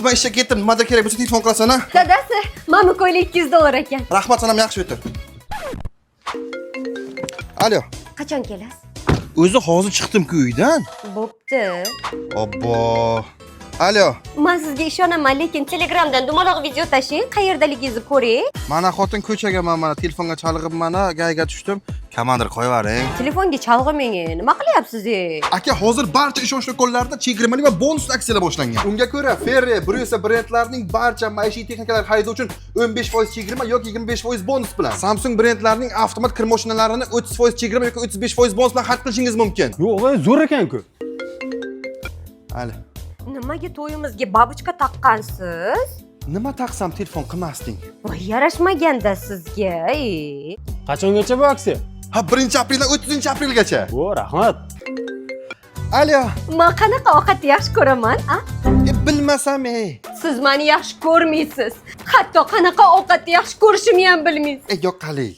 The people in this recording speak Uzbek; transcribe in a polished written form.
Bo'pti, man ishga ketdim. Nimadir kerak bo'lsa, telefon qilasan, a? Dadasi, mana bu ko'ylak 200 dollar ekan. Rahmat, sanam, yaxshi o'tir. Alo. Qachon kelasiz? O'zi hozir chiqdim-ku uydan. Bo'pti. Obbo. Alo. Man sizga ishonaman, lekin Telegramdan dumaloq video tashlang, qayerdaligingizni ko'ray. Mana, xotin, ko'chaga man mana telefonga chalg'ib, mana ГАИ ga tushdim. Komandir, qo'yavering. Telefonga chalg'imang, nima qilyapsiz, ey? Aka, hozir barcha ishonchli do'konlarda chegirmali va bonus aksiyalar boshlangan. Unga ko'ra, Ferre, Brusa brendlarining barcha maishiy texnikalar xaridi uchun 15% chegirma yoki 25% bonus bilan. Samsung brendlarining avtomat kir mashinalarini 30% chegirma yoki 35% bonus bilan xarid qilishingiz mumkin. Yo'q, voy, zo'r ekan-ku. Ali. Nimaga to'yimizga бабочка taqqansiz? Nima taqsam telefon qilmasding? Voy, yarashmaganda sizga, ey. Qachongacha bu aksiya? Ha, 1 apreldan 30 aprelgacha. O, rahmat. Alo. Man qanaqa ovqatni yaxshi ko'raman, a? E, bilmasam, ey. Siz meni yaxshi ko'rmaysiz. Hatto qanaqa ovqatni yaxshi ko'rishimni ham bilmaysiz. Ey, yo'q, qalay.